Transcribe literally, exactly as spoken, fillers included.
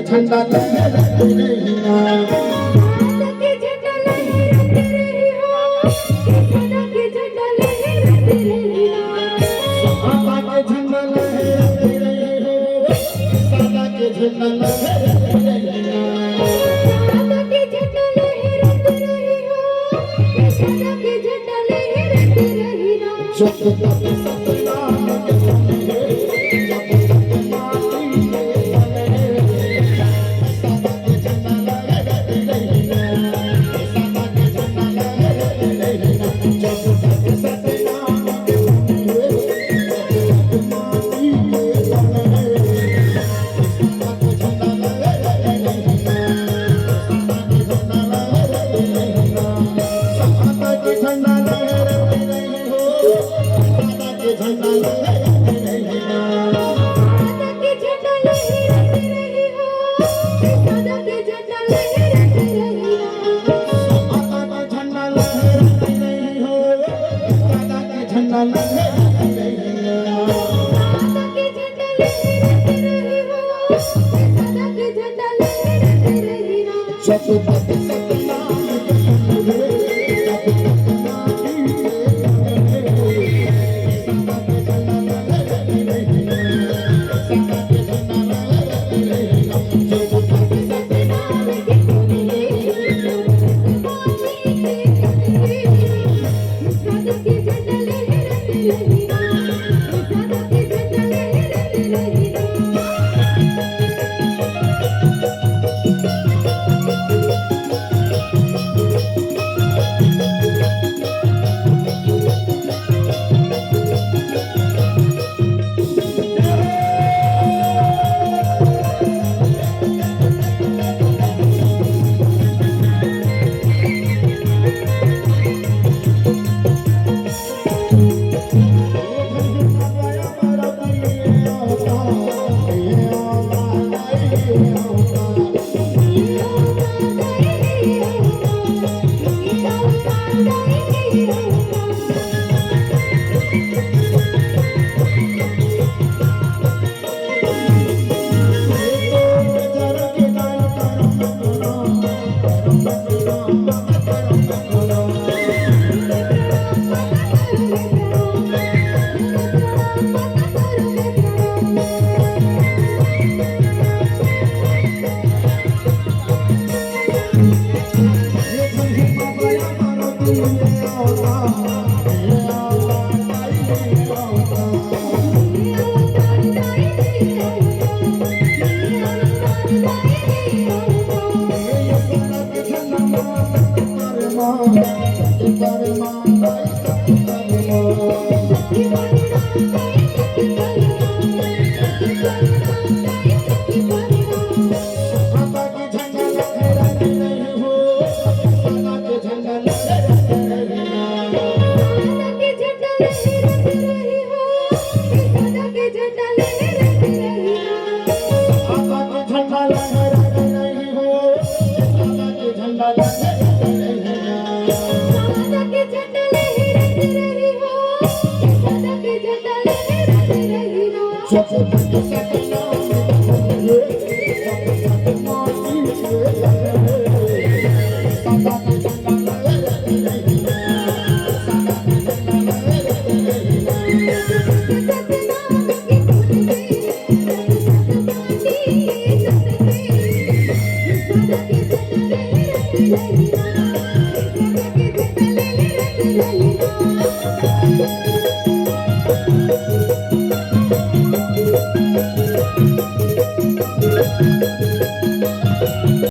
झंडा लहराते रहिना। सादा के झंडा लहराते रही हो, सादा के झंडा लहराते रहिना। सादा के झंडा लहराते रही हो, सादा के झंडा लहराते रहिना। सादा के झंडा लहराते रही हो, सादा के झंडा लहराते रहिना। जब तक सतनाम के संगे, जब तक माटी के संगे, सादा के झंडा लहराते रहिना। सादा के झंडा लहराते रहिना। जब तक सतनाम के संगे, जब तक माटी के संगे, झंडा लहराते रहिना।